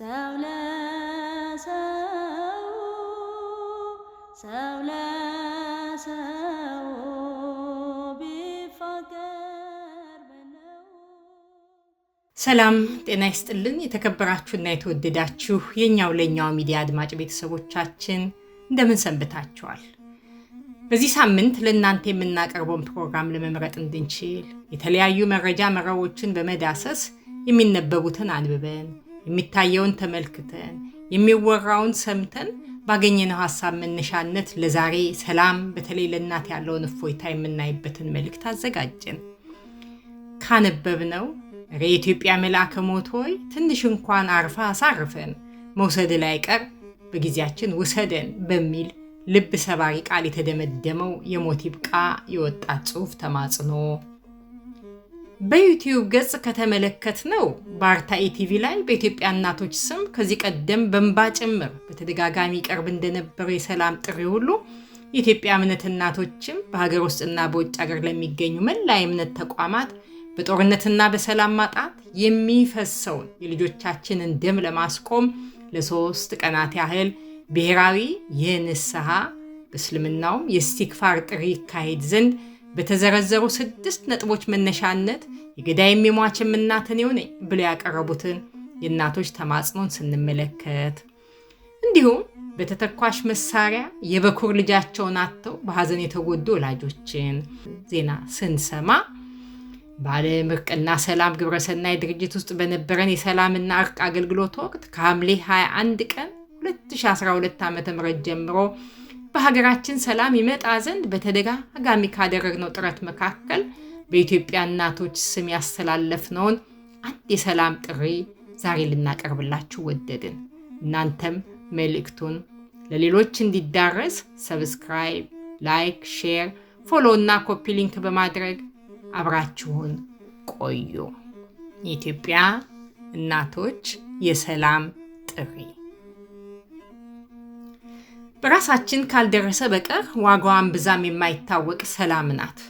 ሰው ለሰው ሰው ለሰው ቢፋቀር ምነው። ሰላም ጤና ይስጥልን። የተከበራችሁና የተወደዳችሁ የኛው ለኛው ሚዲያ አድማጭ ቤተሰቦቻችን፣ እንደምን ሰንብታችኋል? በዚህ ሳምንት ለእናንተ የምናቀርበውን ፕሮግራም ለመምረጥ እንድንችል የተለያዩ መረጃ መረቦችን በመዳሰስ፣ የሚነበቡትን አንብበን፣ የሚታየውን ተመልክተን፣ የሚወራውን ሰምተን፣ ባገኘነው ሀሳብ መነሻነት ለዛሬ ሰላም በተለይ ለእናት ያለውን እፎይታ የምናይበትን መልእክት አዘጋጀን። ካነበብነው "እረ የኢትዮጵያ መልአከ ሞት ሆይ፣ ትንሽ እንኳን አርፋ አሳርፈን፣ መውሰድ ላይቀር በጊዜያችን ውሰደን" በሚል ልብ ሰባሪ ቃል የተደመደመው የሞት ይብቃ የወጣት ጽሑፍ ተማጽኖ፣ በዩቲዩብ ገጽ ከተመለከትነው በአርታኢ ቲቪ ላይ በኢትዮጵያ እናቶች ስም ከዚህ ቀደም በእንባ ጭምር በተደጋጋሚ ይቀርብ እንደነበረው የሰላም ጥሪ ሁሉ፣ የኢትዮጵያ እምነት እናቶችም በሀገር ውስጥና በውጭ ሀገር ለሚገኙ መላ የእምነት ተቋማት በጦርነትና በሰላም ማጣት የሚፈሰውን የልጆቻችንን ደም ለማስቆም ለ3 ቀናት ያህል ብሔራዊ የንስሐ፣ በእስልምናውም የእስቲግፋር ጥሪ ይካሄድ ዘንድ በተዘረዘሩ ስድስት ነጥቦች መነሻነት "የገዳይም የሟችም እናት እኔው ነኝ" ብለው ያቀረቡትን የእናቶች ተማጽኖን ስንመለከት፣ እንዲሁም በተተኳሽ መሳሪያ የበኩር ልጃቸውን አጥተው በሐዘን የተጎዱ ወላጆችን ዜና ስንሰማ፣ በዓለም እርቅና ሰላም ግብረሰናይ ድርጅት ውስጥ በነበረን የሰላምና እርቅ አገልግሎት ወቅት ከሐምሌ 21 ቀን 2012 ዓ ም ጀምሮ በሀገራችን ሰላም ይመጣ ዘንድ በተደጋጋሚ ካደረግነው ጥረት መካከል በኢትዮጵያ እናቶች ስም ያስተላለፍነውን አንድ የሰላም ጥሪ ዛሬ ልናቀርብላችሁ ወደድን። እናንተም መልእክቱን ለሌሎች እንዲዳረስ subscribe፣ like፣ share፣ follow እና copy link በማድረግ አብራችሁን ቆዩ። የኢትዮጵያ እናቶች የሰላም ጥሪ። በራሳችን ካልደረሰ በቀር ዋጋዋን ብዙም የማይታወቅ ሰላም ናት።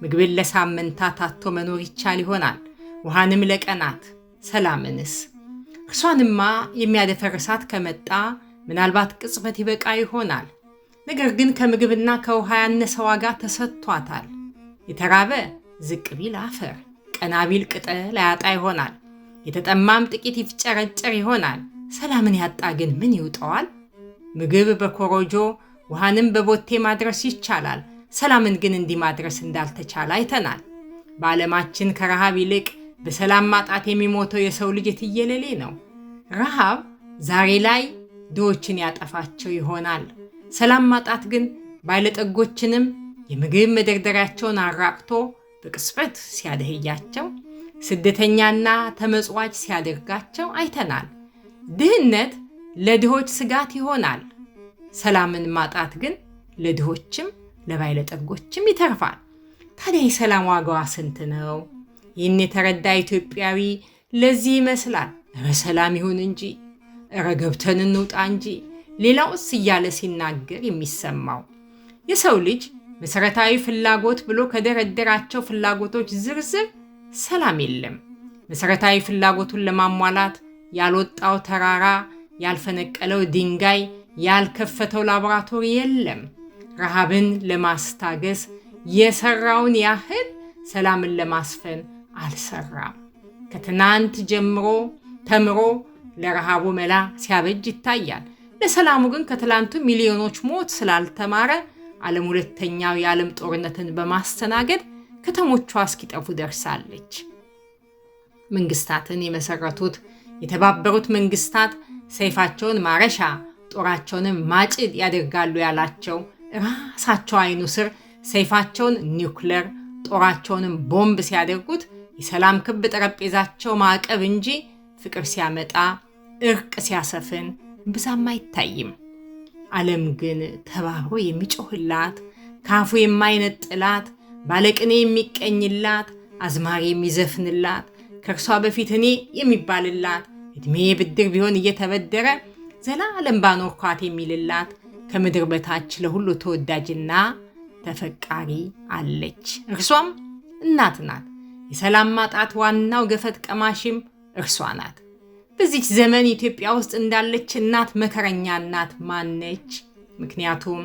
ምግብን ለሳምንታት አጥቶ መኖር ይቻል ይሆናል፣ ውሃንም ለቀናት። ሰላምንስ? እርሷንማ የሚያደፈርሳት ከመጣ ምናልባት ቅጽበት ይበቃ ይሆናል። ነገር ግን ከምግብና ከውሃ ያነሰ ዋጋ ተሰጥቷታል። የተራበ ዝቅ ቢል አፈር፣ ቀና ቢል ቅጠል አያጣ ይሆናል። የተጠማም ጥቂት ይፍጨረጨር ይሆናል። ሰላምን ያጣ ግን ምን ይውጠዋል? ምግብ በኮሮጆ፣ ውሃንም በቦቴ ማድረስ ይቻላል። ሰላምን ግን እንዲህ ማድረስ እንዳልተቻለ አይተናል። በዓለማችን ከረሃብ ይልቅ በሰላም ማጣት የሚሞተው የሰው ልጅ የትየለሌ ነው። ረሃብ ዛሬ ላይ ድሆችን ያጠፋቸው ይሆናል። ሰላም ማጣት ግን ባለጠጎችንም የምግብ መደርደሪያቸውን አራቅቶ በቅጽበት ሲያደህያቸው፣ ስደተኛና ተመጽዋች ሲያደርጋቸው አይተናል። ድህነት ለድሆች ስጋት ይሆናል። ሰላምን ማጣት ግን ለድሆችም ለባለጠጎችም ይተርፋል። ታዲያ የሰላም ዋጋዋ ስንት ነው? ይህን የተረዳ ኢትዮጵያዊ ለዚህ ይመስላል "እረ ሰላም ይሁን እንጂ፣ እረ ገብተን እንውጣ እንጂ፣ ሌላውስ" እያለ ሲናገር የሚሰማው። የሰው ልጅ መሰረታዊ ፍላጎት ብሎ ከደረደራቸው ፍላጎቶች ዝርዝር ሰላም የለም። መሰረታዊ ፍላጎቱን ለማሟላት ያልወጣው ተራራ፣ ያልፈነቀለው ድንጋይ፣ ያልከፈተው ላቦራቶሪ የለም። ረሃብን ለማስታገስ የሰራውን ያህል ሰላምን ለማስፈን አልሰራም። ከትናንት ጀምሮ ተምሮ ለረሃቡ መላ ሲያበጅ ይታያል። ለሰላሙ ግን ከትላንቱ ሚሊዮኖች ሞት ስላልተማረ ዓለም ሁለተኛው የዓለም ጦርነትን በማስተናገድ ከተሞቿ እስኪጠፉ ደርሳለች። መንግስታትን የመሰረቱት የተባበሩት መንግስታት ሰይፋቸውን ማረሻ፣ ጦራቸውንም ማጭድ ያደርጋሉ ያላቸው ራሳቸው አይኑ ስር ሰይፋቸውን ኒውክለር፣ ጦራቸውንም ቦምብ ሲያደርጉት፣ የሰላም ክብ ጠረጴዛቸው ማዕቀብ እንጂ ፍቅር ሲያመጣ፣ እርቅ ሲያሰፍን እምብዛም አይታይም። ዓለም ግን ተባብሮ የሚጮህላት፣ ካፉ የማይነጥላት፣ ባለቅኔ የሚቀኝላት፣ አዝማሪ የሚዘፍንላት፣ ከእርሷ በፊት እኔ የሚባልላት፣ ዕድሜ ብድር ቢሆን እየተበደረ ዘላለም ባኖርኳት የሚልላት፣ ከምድር በታች ለሁሉ ተወዳጅና ተፈቃሪ አለች። እርሷም እናት ናት። የሰላም ማጣት ዋናው ገፈት ቀማሽም እርሷ ናት። በዚች ዘመን ኢትዮጵያ ውስጥ እንዳለች እናት መከረኛ እናት ማነች? ምክንያቱም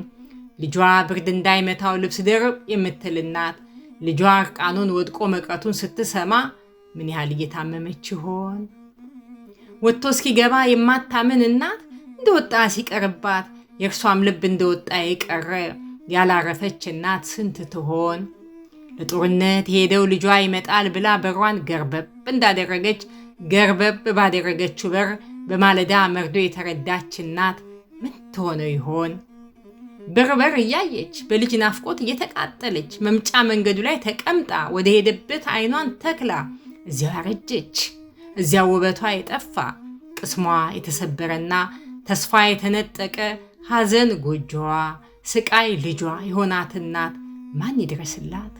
ልጇ ብርድ እንዳይመታው ልብስ ደርብ የምትል እናት ልጇ እርቃኑን ወድቆ መቅረቱን ስትሰማ ምን ያህል እየታመመች ይሆን? ወጥቶ እስኪገባ የማታምን እናት እንደወጣ ሲቀርባት የእርሷም ልብ እንደወጣ የቀረ ያላረፈች እናት ስንት ትሆን? ለጦርነት የሄደው ልጇ ይመጣል ብላ በሯን ገርበብ እንዳደረገች ገርበብ ባደረገችው በር በማለዳ መርዶ የተረዳች እናት ምን ትሆነው ይሆን? በር በር እያየች በልጅ ናፍቆት እየተቃጠለች መምጫ መንገዱ ላይ ተቀምጣ ወደ ሄደበት አይኗን ተክላ እዚያው ያረጀች፣ እዚያው ውበቷ የጠፋ፣ ቅስሟ የተሰበረና ተስፋ የተነጠቀ፣ ሐዘን ጎጆዋ ስቃይ ልጇ የሆናት እናት ማን ይድረስላት?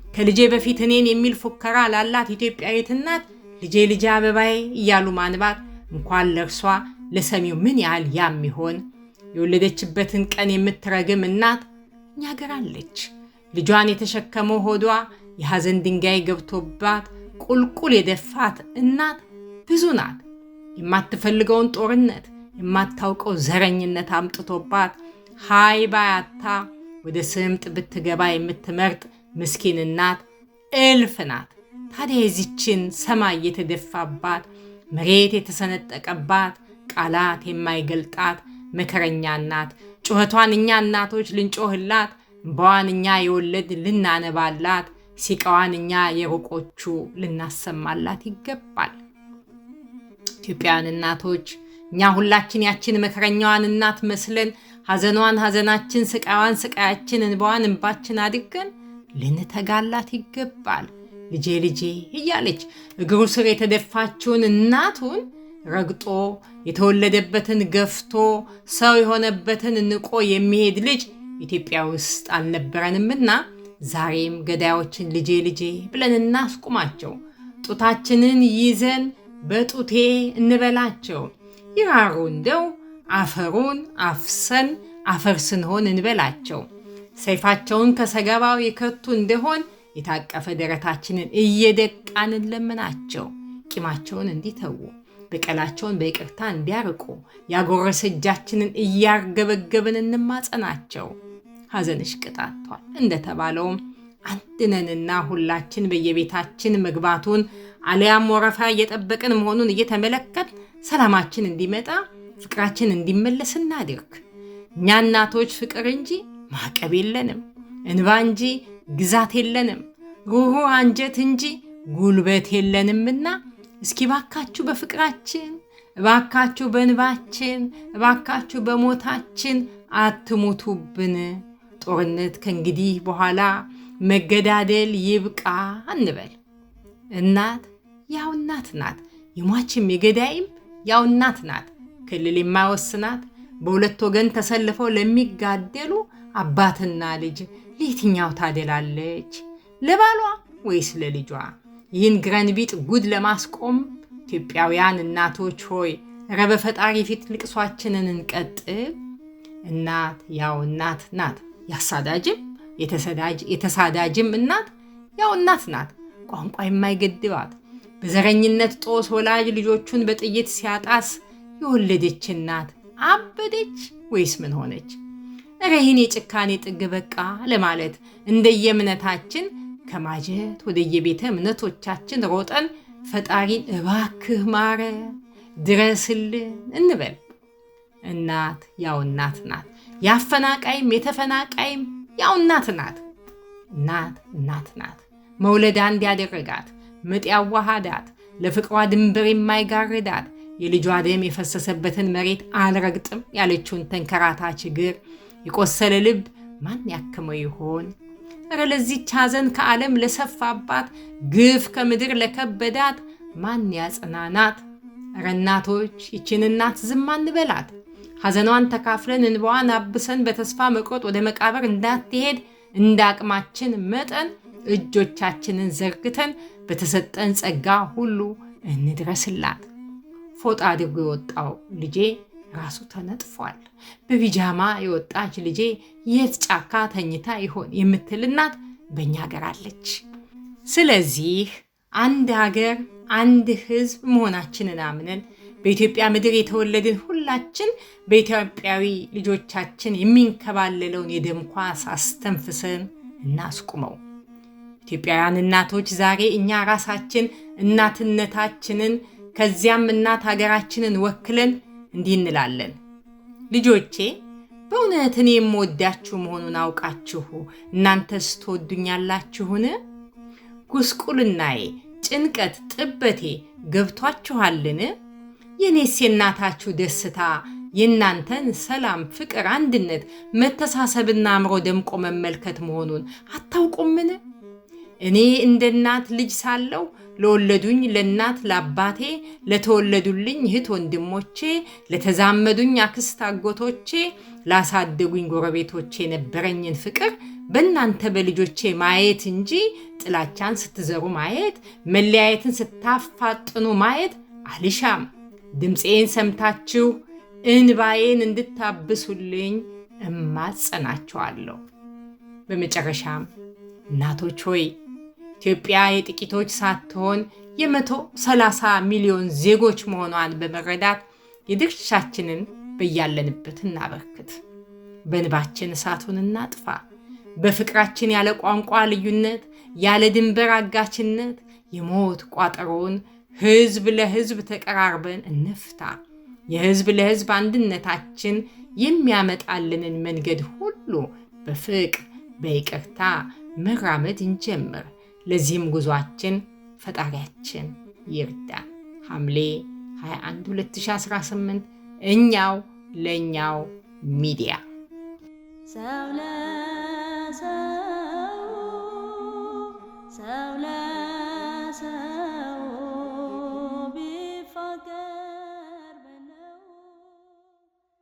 ከልጄ በፊት እኔን የሚል ፉከራ ላላት ኢትዮጵያዊት እናት ልጄ ልጄ አበባዬ እያሉ ማንባት እንኳን ለእርሷ ለሰሚው ምን ያህል ያም ይሆን? የወለደችበትን ቀን የምትረግም እናት እኛ ሀገር አለች። ልጇን የተሸከመው ሆዷ የሐዘን ድንጋይ ገብቶባት ቁልቁል የደፋት እናት ብዙ ናት። የማትፈልገውን ጦርነት፣ የማታውቀው ዘረኝነት አምጥቶባት ሃይ ባያታ ወደ ስምጥ ብትገባ የምትመርጥ ምስኪን እናት እልፍ ናት። ታዲያ የዚችን ሰማይ የተደፋባት፣ መሬት የተሰነጠቀባት፣ ቃላት የማይገልጣት መከረኛ እናት ጩኸቷን እኛ እናቶች ልንጮህላት፣ እንባዋን እኛ የወለድ ልናነባላት፣ ሲቃዋን እኛ የሩቆቹ ልናሰማላት ይገባል። ኢትዮጵያውያን እናቶች እኛ ሁላችን ያችን መከረኛዋን እናት መስለን ሐዘኗን ሐዘናችን፣ ስቃዋን ስቃያችን፣ እንባዋን እንባችን አድርገን ልንተጋላት ይገባል። ልጄ ልጄ እያለች እግሩ ስር የተደፋችውን እናቱን ረግጦ፣ የተወለደበትን ገፍቶ፣ ሰው የሆነበትን ንቆ የሚሄድ ልጅ ኢትዮጵያ ውስጥ አልነበረንምና ዛሬም ገዳዮችን ልጄ ልጄ ብለን እናስቁማቸው። ጡታችንን ይዘን በጡቴ እንበላቸው። ይራሩ እንደው አፈሩን አፍሰን አፈር ስንሆን እንበላቸው። ሰይፋቸውን ከሰገባው የከቱ እንደሆን የታቀፈ ደረታችንን እየደቃን እንለምናቸው። ቂማቸውን እንዲተዉ፣ በቀላቸውን በይቅርታ እንዲያርቁ ያጎረሰ እጃችንን እያርገበገብን እንማጸናቸው። ሐዘንሽ ቅጣቷል እንደተባለውም አንድ ነንና ሁላችን በየቤታችን መግባቱን አሊያም ወረፋ እየጠበቅን መሆኑን እየተመለከት ሰላማችን እንዲመጣ፣ ፍቅራችን እንዲመለስ እናድርግ። እኛ እናቶች ፍቅር እንጂ ማዕቀብ የለንም፣ እንባ እንጂ ግዛት የለንም፣ ሩህሩህ አንጀት እንጂ ጉልበት የለንምና እስኪ እባካችሁ በፍቅራችን፣ እባካችሁ በእንባችን፣ እባካችሁ በሞታችን አትሙቱብን። ጦርነት ከእንግዲህ በኋላ መገዳደል ይብቃ እንበል። እናት ያው እናት ናት። የሟችም የገዳይም ያው እናት ናት። ክልል የማይወስናት፣ በሁለት ወገን ተሰልፈው ለሚጋደሉ አባትና ልጅ ለየትኛው ታደላለች? ለባሏ ወይስ ለልጇ? ይህን ግረንቢጥ ጉድ ለማስቆም ኢትዮጵያውያን እናቶች ሆይ ኧረ በፈጣሪ ፊት ልቅሷችንን እንቀጥል። እናት ያው እናት ናት። ያሳዳጅም የተሳዳጅም እናት ያው እናት ናት። ቋንቋ የማይገድባት፣ በዘረኝነት ጦስ ወላጅ ልጆቹን በጥይት ሲያጣስ የወለደች እናት አበደች ወይስ ምን ሆነች? እረ ይህን የጭካኔ ጥግ በቃ ለማለት እንደየእምነታችን ከማጀት ወደየቤተ እምነቶቻችን ሮጠን ፈጣሪን እባክህ ማረ ድረስልን እንበል። እናት ያው እናት ናት። ያፈናቃይም የተፈናቃይም ያው እናት ናት። እናት እናት ናት። መውለድ አንድ ያደረጋት፣ ምጥ ያዋሃዳት፣ ለፍቅሯ ድንበር የማይጋርዳት፣ የልጇ ደም የፈሰሰበትን መሬት አልረግጥም ያለችውን ተንከራታች እግር፣ የቆሰለ ልብ ማን ያክመው ይሆን? እረ ለዚች ሐዘን ከዓለም ለሰፋባት፣ ግፍ ከምድር ለከበዳት ማን ያጽናናት? እረ እናቶች ይችን እናት ዝም አንበላት። ሐዘኗን ተካፍለን እንባዋን አብሰን በተስፋ መቁረጥ ወደ መቃብር እንዳትሄድ እንደ አቅማችን መጠን እጆቻችንን ዘርግተን በተሰጠን ጸጋ ሁሉ እንድረስላት። ፎጣ አድርጎ የወጣው ልጄ ራሱ ተነጥፏል፣ በቢጃማ የወጣች ልጄ የት ጫካ ተኝታ ይሆን የምትል እናት በእኛ ሀገር አለች። ስለዚህ አንድ ሀገር አንድ ሕዝብ መሆናችንን አምነን በኢትዮጵያ ምድር የተወለድን ሁላችን በኢትዮጵያዊ ልጆቻችን የሚንከባለለውን የደም ኳስ አስተንፍሰን እናስቁመው። ኢትዮጵያውያን እናቶች ዛሬ እኛ ራሳችን እናትነታችንን ከዚያም እናት ሀገራችንን ወክለን እንዲህ እንላለን። ልጆቼ፣ በእውነት እኔ የምወዳችሁ መሆኑን አውቃችሁ እናንተስ ትወዱኛላችሁን? ጉስቁልናዬ፣ ጭንቀት፣ ጥበቴ ገብቷችኋልን? የኔስ የእናታችሁ ደስታ የእናንተን ሰላም፣ ፍቅር፣ አንድነት፣ መተሳሰብና አምሮ ደምቆ መመልከት መሆኑን አታውቁምን? እኔ እንደ እናት ልጅ ሳለሁ ለወለዱኝ ለእናት ለአባቴ፣ ለተወለዱልኝ እህት ወንድሞቼ፣ ለተዛመዱኝ አክስት አጎቶቼ፣ ላሳደጉኝ ጎረቤቶቼ የነበረኝን ፍቅር በእናንተ በልጆቼ ማየት እንጂ ጥላቻን ስትዘሩ ማየት፣ መለያየትን ስታፋጥኑ ማየት አልሻም። ድምፄን ሰምታችሁ እንባዬን እንድታብሱልኝ እማጸናችኋለሁ። በመጨረሻም እናቶች ሆይ፣ ኢትዮጵያ የጥቂቶች ሳትሆን የ130 ሚሊዮን ዜጎች መሆኗን በመረዳት የድርሻችንን በያለንበት እናበርክት። በእንባችን እሳቱን እናጥፋ። በፍቅራችን ያለ ቋንቋ ልዩነት፣ ያለ ድንበር አጋችነት የሞት ቋጠሮውን ህዝብ ለህዝብ ተቀራርበን እንፍታ። የህዝብ ለህዝብ አንድነታችን የሚያመጣልንን መንገድ ሁሉ በፍቅር በይቅርታ መራመድ እንጀምር። ለዚህም ጉዟችን ፈጣሪያችን ይርዳን። ሐምሌ 21 2018፣ እኛው ለእኛው ሚዲያ። ሰው